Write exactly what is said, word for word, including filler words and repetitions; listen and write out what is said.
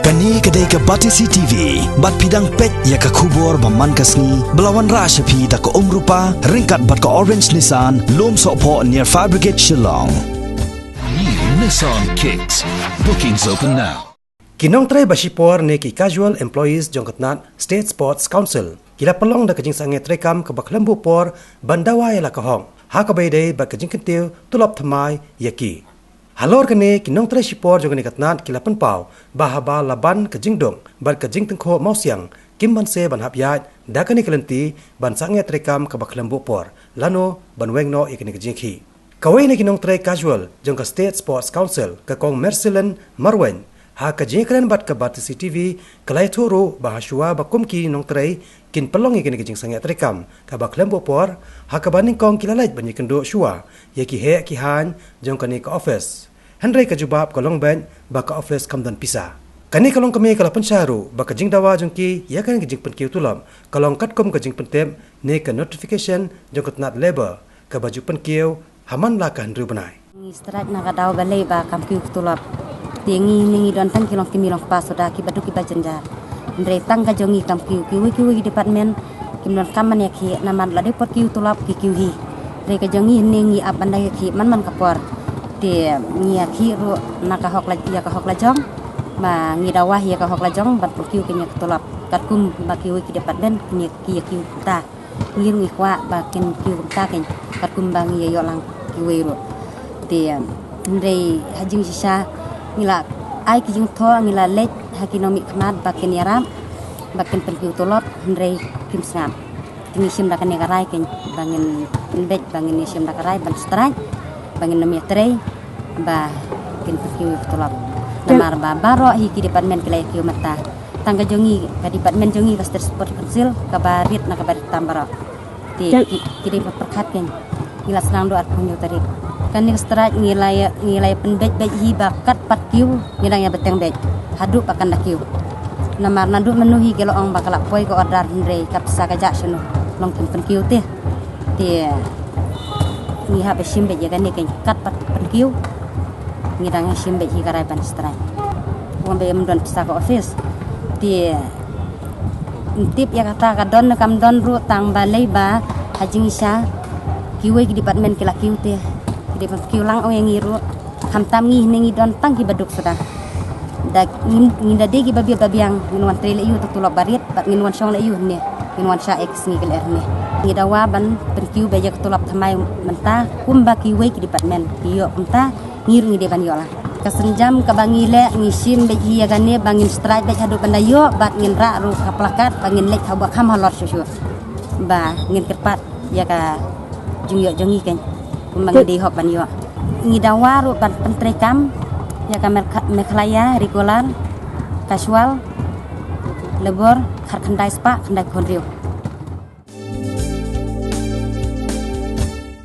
Kane ka dei ka Batesi T V, bad phi dang peit ïa ka khubor ba man ka sngi, ba la wanrah sha phi da ka Umrupa, ryngkat bad ka Orange Nissan, Lumsohphoh near Fire Brigade Shillong. New Nissan Kicks. Bookings open now. Ki nongtrei ba shipor ne ki casual employees jong ka tnat State Sports Council ki la pynlong da ka jingsangeh treikam kaba khlem buh por ban dawa ïa la ka hok, ha kaba ïadei bad ka jingkyntiew tulop thymmai ïa ki. Halor kane, ki nongtrei shipor jong kane ka tnat ki la pynpaw ba haba la ban ka jingduk bad ka jingtyngkhuh mawsiang, kim banse ban hap ïaid da kane ka lynti ban sangeh treikam kaba khlem buh por, lano ban weng noh ïa kane ka jingkhih. Kawei na ki nongtrei casual jong ka State Sports Council, ka Kong Mercilyn Marwein, ha ka jingïakren bad ka Batesi T V, ka la ïathuh ruh ba hashuwa ba kum ki nongtrei kin pynlong ïa kane ka jingsangeh treikam kaba khlem buh por, ha kaba nyngkong ki la leit ban ïakynduh shuwa ïa ki heh ki haiñ jong kane ka office. Hynrei ka jubab ka long beit ba ka office kam don pisa. Kane ka longkmie ka la pynshai ruh ba ka jingdawa jong ki ïa kane ka jingpynkiew tulop ka long katkum ka jingpyntip ne ka notification jong ka tnat Labour, kaba ju pynkiew ha man la ka hynriew bnai. Ngi strike na ka daw balei ba kam kiew ka tulop. Te ngi ne ngi don tang ki longkmie longkpa suda kiba duk kiba jynjar. Hynrei tang ka jong ngi kam kiew, kiwei kiwei ki department kim donkam ban ïakhih, namar la dei por kiew tulop ki kiew hi. Hynrei ka jong ngi ne ngi ap ban da ïakhih man man ka por. Te ngi ïakhih ruh na ka hok la, ïa ka hok lajong. Ma ngi dawa ïa ka hok lajong ban pynkiew kane ka tulop, katkum ba kiwei ki department ki ïa, ki ïakiew kumta. Ngi ruh ngi kwah ba kin kiew kumta kein, katkum ba ngi ïa ïoh lang kiwei ruh. Te hynrei ha jingshisha ngi la ai ki jingthoh, ngi la leit ha ki nongmihkhmat ba kin ïarap, ba kin pynkiew tulop, hynrei kim sngap. Te ngi shim da kane ka rai kein, ba ngin pynbeit, ba ngin ïa shim da ka rai ban strike, ba ngin nym ïatrei, ba kin pynkiew tulop. Namar ba baroh hi ki department ki la ïakiew mynta. Tang ka jong ngi, ka department jong ngi ka State Sports Council kaba rit na kaba rit tam baroh. Te ki, ki dei ba pyrkhat kein. Ngi la sdang duh arphew hynñiew tarik. Kane ka strike ngi la ïa, ngi la ïa pynbeit beit hi ba kat pat kiew ngi dang ïa bteng beit haduh ba kan da kiew. Namar naduh mynno hi ki la ong ba ka la poi ka order, hynrei ka pisa ka jah shano, long kim pynkiew te. Te ngi hap ban shim beit ïa kane kein, kat pat pynkiew ngi dang ïa shim beit hi ka rai ban strike. Wan ba ym don pisa ka office. Te ym tip ïa kata ka don ne kam don ruh, tang balei ba ha jingshisha kiwei ki department ki la kiew te, ki dei ban kiew lang ïa ngi ruh. Khamtam ngi ne ngi don tang kiba duk suda. Da ngin, ngin da dei kiba biang ba biang, ngin wan trei leh ïa u ta tulop barit, bad ngin wan shong leh ïa u ne, ngin wan shah ïa ki sngi ki leh ne. Ngi dawa ban pynkiew beit ïa ka tulop thymmai mynta kumba kiwei ki department ki ïoh kumta, ngi ruh ngi dei ban ïoh lang. Ka sienjam kaba ngi leh, ngi shim beit hi ïa kane ba ngin strike beit haduh ban da ïoh, bad ngin rah ruh ka placard ba ngin leit ha u ba kham halor shuh shuh. Ba ngin kyrpad ïa ka jingïoh jong ngi kein, kumba ngi dei hok ban ïoh. Ngi dawa ruh ban pyntreikam ïa ka Megha-, Meghalaya regular, casual labour, khatkhyndai spah khyndaiphew hynriew.